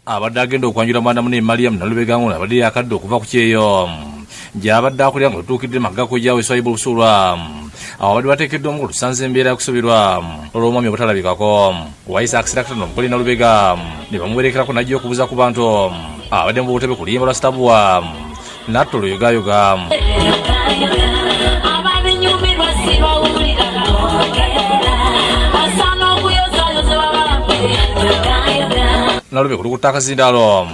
Abadde agenda okwanjula mwana munne Mariam Nalubega ng'ono abadde yakadda okuva ku kyeyo gy'abadde akulira nga lutuukidde Magga kojjaawe Swaibu Busuulwa. Awo abadde bateekeddwa omukolo tusanze embeera yakusoberwa olw'omwami obutalabikako. Wayise akaseera katono omukole Nalubega ne bamuwerekerako n'ajja okubuuza ku bantu abadde mu butebe ku luyimba lwa Stabua natta oluyogayoga. Nalube kulukutta akazindaalo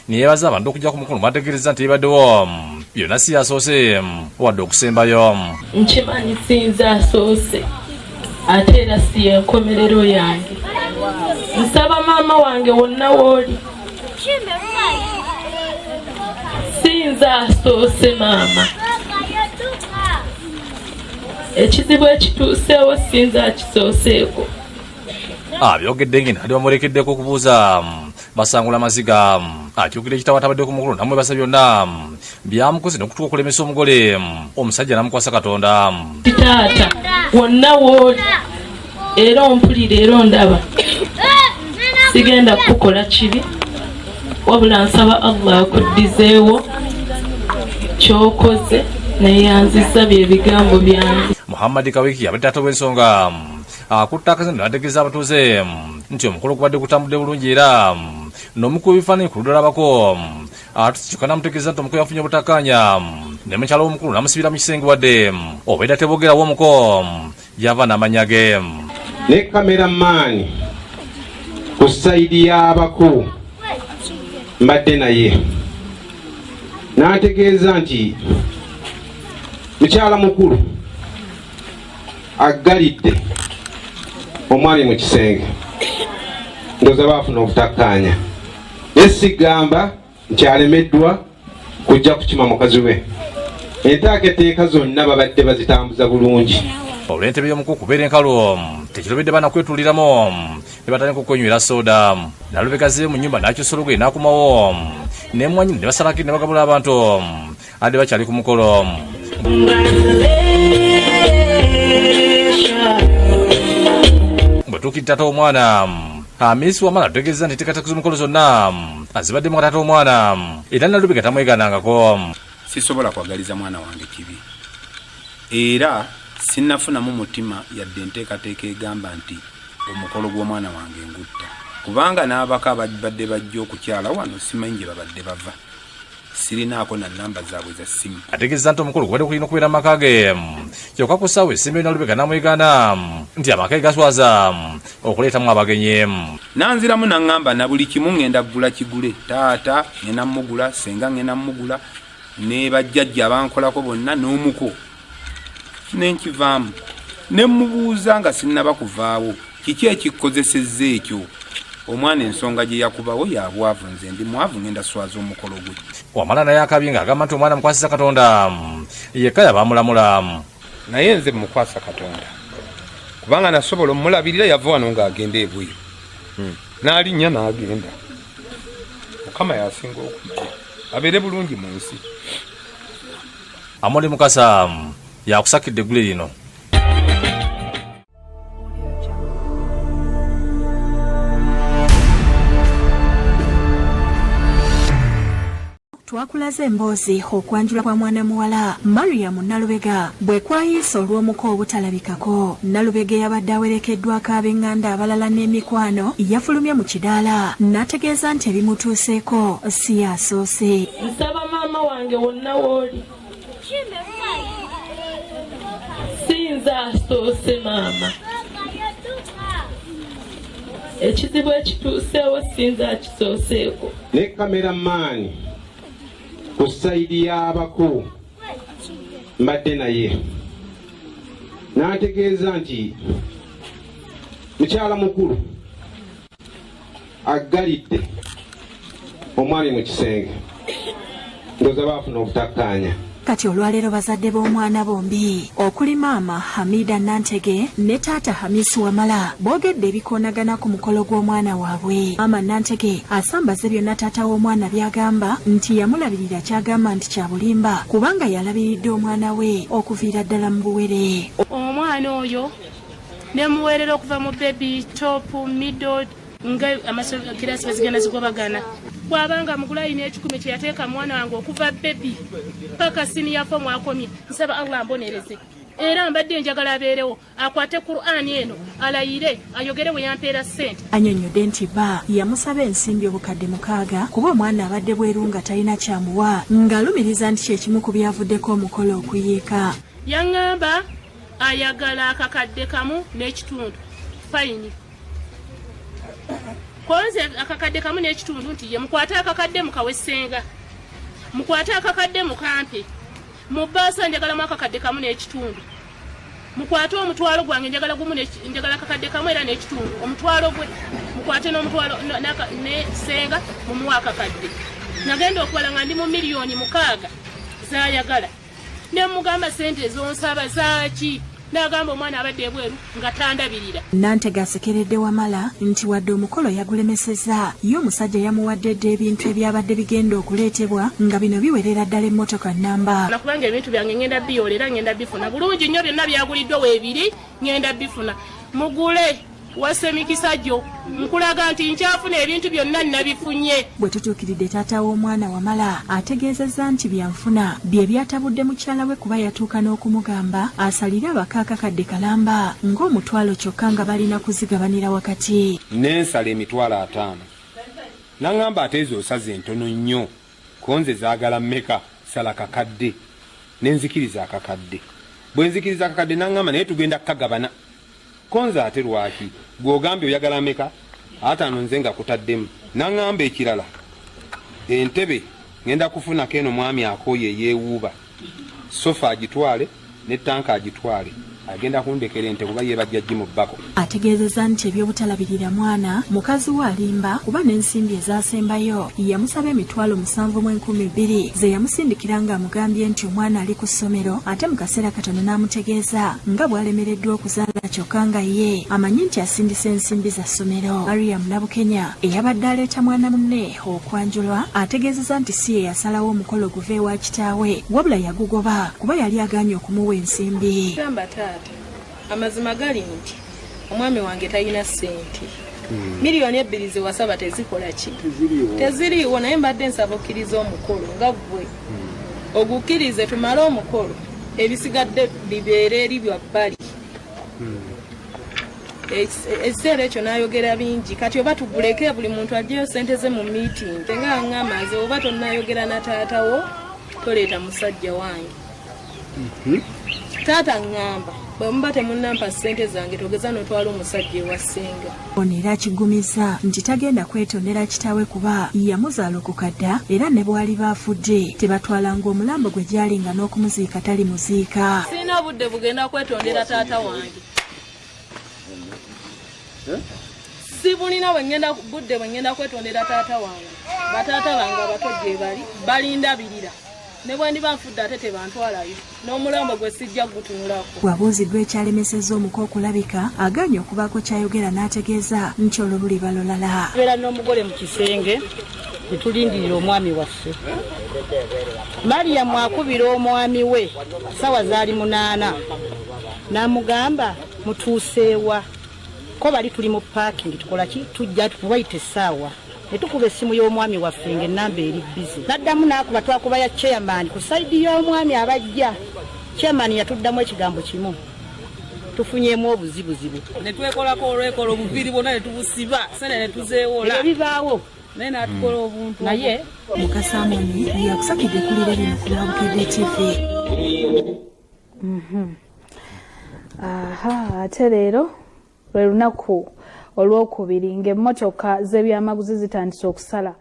neyebaza abantu okujja ku mukolo mwategereza nti ebaddewo byonna si yasoose wadde okusembayo. Nkimanyi sinze asoose ate era si yenkomerero yange. Nsaba maama wange wonna wooli sinze asoose maama, ekizibu ekituuseewo sinze akisooseeko. Abyogedde ng'eno adi bamulekeddeko okubuuza basangula maziga akyukira ekitabo atabadde ku mukolo namwebasa byonna byamukoze n'okutuuka okulemesa omugole omusajja namukwasa Katonda. Taata wonna wooli era ompulira era ondaba, sigenda kukukola kibi, wabula nsaba Allah akuddizeewo kyokoze neyanziza bye bigambo byange. Muhammad Kawiki abadde taata w'ensonga akutta akazina n'ategeeza abatuuze nti omukolo gubadde gutambudde bulungi era n'omukubi w'ebifaananyi ku ludda lw'abako atuse kyokka n'amutegeeza nti omuko yafunye obutakkaanya ne mukyala w'omukulu n'amusibira mu kisenge wadde obwedda teboogerawo omuko gy'ava n'amannya ge. Ne kameramaani ku sayidi y'abako mbadde naye n'antegeeza nti mukyala mukulu aggalidde omwami mu kisenge, ndowooza baafuna obutakkaanya, naye sigamba nti alemeddwa kujja kukima mukazi we. Enteekateeka zonna babadde bazitambuza bulungi. Olw'entebe y'omuku okubeera enkalu tekirobedde baana kwetuuliramu ne batandika okwenywera soda. Nalubega azzeeyo mu nnyumba n'akyusa olugoye n'akomawo ne mwannyina ne basalako ne bagabula abantu adde bakyali ku mukolo. Bwe tuukidde taata w'omwana Hamisi Wamala ategeezezza nti enteekateeka z'omukolo zonna azibaddemu nga taata w'omwana era Nalubega tamwegaanangako. Sisobola kwagaliza mwana wange kibi era sinnafunamu mutima yadde enteekateeka egamba nti omukolo gw'omwana wange ngutta kubanga n'abako ababadde bajja okukyala wano simanyi gye babadde bava. Sirinaako na nnamba zaabwe za ssimu. Ategeezezza nti omukolo gubadde gulina okubeera mu maka ge kyokka ku ssaawa esembayo Nalubega n'amwegaana nti amaka ge gaswaza okuleetamu abagenyi. N'anziramu n'aŋŋamba na buli kimu ŋŋenda kugula kigule, taata ŋŋenda mmugula, ssenga ŋŋenda mmugula ne bajjajja abankolako bonna n'omuko. Ne nkivaamu. Ne mmubuuza nga sinnaba kuvaawo, kiki ekikkozesezza ekyo? Omwana ensonga gye yakubawo ya bwavu, nze ndi mwavu ngenda swaza omukolo gwe. Wamala naye akabye ng'agamba nti omwana amukwasiza Katonda yekka yaba amulamula. Naye nze mmukwasa Katonda kubanga nasobola omulabirira, yava wano ng'agenda ebweru n'alinnya n'agenda. Mukama y'asinga okumanya, abeere bulungi mu nsi. Amoli Mukasa yakusakidde eggule lino. Twakulaze emboozi okwanjula kwa mwana muwala Mariam Nalubega bwe kwayiise olw'omuko obutalabikako. Nalubega eyabadde awerekeddwako ab'enganda abalala n'emikwano yafulumye mu kidaala n'ategeeza nti ebimutuuseeko si y'asoose. Nsaba maama wange wonna wooli, sinze asoose maama, ekizibu ekituuseewo sinze akisooseeko. Ne kameramaani ku sayidi y'abako mbadde naye n'antegeeza nti mukyala mukulu aggalidde omwami mu kisenge, ndowooza baafuna obutakkaanya. Kati olwaleero bazadde b'omwana bombi okuli maama Hamida Nantege ne taata Hamis Wamala boogedde ebikoonagana ku mukolo gw'omwana waabwe. Maama Nantege asambaze byonna taata w'omwana by'agamba nti yamulabirira ky'agamba nti kya bulimba kubanga yalabiridde omwana we okuviira ddala mu buwere. Omwana oyo ne muweerera okuva mu baby, top, middle, Nga amasokirasi bwezigenda zigobagana, bw'abanga mugula alina ekikumi kye yateeka mwana wange okuva bebi paka siniya fo mwakomye, nsaba Allah ambonereze. Era mbadde njagala abeerewo akwate Qur'ani eno alayire ayogere we yampeera ssente. Annyonnyodde nti bba yamusaba ensimbi obukadde 6 kuba omwana abadde bweru nga talina kyamuwa, ng'alumiriza nti kye kimu ku byavuddeko omukolo okuyiika. Yaŋŋamba ayagala akakadde kamu n'ekitundu fayini, konze akakadde kamu n'ekitundu nti ye mukwate akakadde mukawe ssenga, mukwate akakadde mukampe mu bbaasa, njagalamu akakadde kamu n'ekitundu, mukwate omutwalo gwange, njagala gumu, njagala akakadde kamu era n'ekitundu, omutwalo gwe mukwate n'omutwalo ne ssenga mumuwa akakadde. Nagenda okubala nga ndi mu 6 millioni zayagala, ne mugamba sente ezonsaba zaaki? N'agamba omwana abadde ebweru nga tandabirira. Nantege asekeredde Wamala nti wadde omukolo yagulemesezza, ye omusajja yamuwadde dda ebintu ebyabadde bigenda okuleetebwa, nga bino biwerera ddala emmotoka nnamba. Nakubanga ebintu byange ngenda biyoola era ngenda bifuna bulungi nnyo, byonna byaguliddwa weebiri, ngenda bifuna. Mugule wassa emikisa gyo, nkulaga nti nkyafuna ebintu byonna nabifunye. Bwe tutuukiridde taata w'omwana Wamala, ategeezezza nti byanfuna bye byatabudde mukyala we, kuba yatuuka n'okumugamba asalire abaka akakadde kalamba ng'omutwalo, kyokka nga balina kuzigabanira wakati. Nensala 50,000, naŋŋamba ate ezo osaze entono nnyo, konze zaagala mmeka? Sala kakadde. Nenzikiriza akakadde. Bwe nzikiriza akakadde, naŋŋamba naye tugenda kukagabana. Konze ate lwaki gw'ogambye oyagala meka? 50, nze nga kutaddemu. Naŋŋamba ekirala, entebe ŋŋenda kufunako eno, mwami akooye eyeewuuba, sofa agitwale ne tanka agitwale, agenda kundekera ente kuba ye bajja gimubbako. Ategeezezza nti ebyobutalabirira mwana mukazi we alimba, kuba n'ensimbi ezasembayo yamusaba 7,002 ze yamusindikira ng'amugambye nti omwana ali ku ssomero, ate mu kaseera katono n'amutegeeza nga bw'alemereddwa okuzaala, kyokka nga ye amanyi nti asindisa ensimbi za ssomero. Mariam Nabukenya eyabadde aleeta mwana munne okwanjulwa ategeezezza nti si ye yasalawo omukolo guva ewa kitaawe, wabula yagugoba kuba yali agaanye okumuwa ensimbi. Gamba taata, amazima gali nti omwami wange talina ssente, 2 miliyoni zewasaba tezikola ki, teziriiwo, naye mbadde nsaba okkiriza omukolo nga ggwe ogukkirize, tumale omukolo, ebisigadde bibeere eri byabbali. Ekiseera ekyo n'ayogera bingi, kati oba tuguleke buli muntu aggyeyo sente ze mu meeting, nga ŋŋamba nze oba tonnayogera na taatawo toleeta musajja wange. Taata ŋŋamba bwe muba temunnampa ssente zange togeza n'otwala omusajja ewa ssenga. Ono era akigumizza nti tagenda kwetondera kitaawe kuba yamuzaalokoka dda, era ne bw'aliba afudde tebatwalanga omulambo gwe gyali, nga n'okumuziika tali muziika. Sirina budde bugenda kwetondera taata wange, sibulina bwengenda budde bwengenda kwetondera taata wange. Bataata bange abato gye bali balindabirira, ne bwe ndiba nfudde ate tebantwalayo, n'omulambo gwe sijja gutunulako. Bw'abuuziddwa ekyalemesezza omuko okulabika, agaanye okubaako ky'ayogera n'ategeeza nti olwo luliba lulala. Tubeera n'omugole mu kisenge ne tulindirira omwami waffe. Mariyamu akubira omwami we sawa zaali 8 n'amugamba, "Mutuuseewa?" Ko bali, "Tuli mu parking, tukola ki, tujja wayita essaawa." Ne tukuba essimu y'omwami waffe ng'ennamba eri busy. N'addamu n'akuba, twakuba ya chairman ku side y'omwami abajja. Chairman yatuddamu ekigambo kimu, "Tufunyeemu obuzibuzibu." Ne twekolako olwekola obuviiri bwonna ne tubusiba, sente ne tuzeewola. Ebyo bibaawo. Naye n'atukola obuntu. Naye Mukasa Amoni yakusakidde kulira bino ku lwa Bukedde TV. Aha, ate leero lwe lunaku olwokubiri ng'emmotoka z'ebyamaguzi zitandise okusala.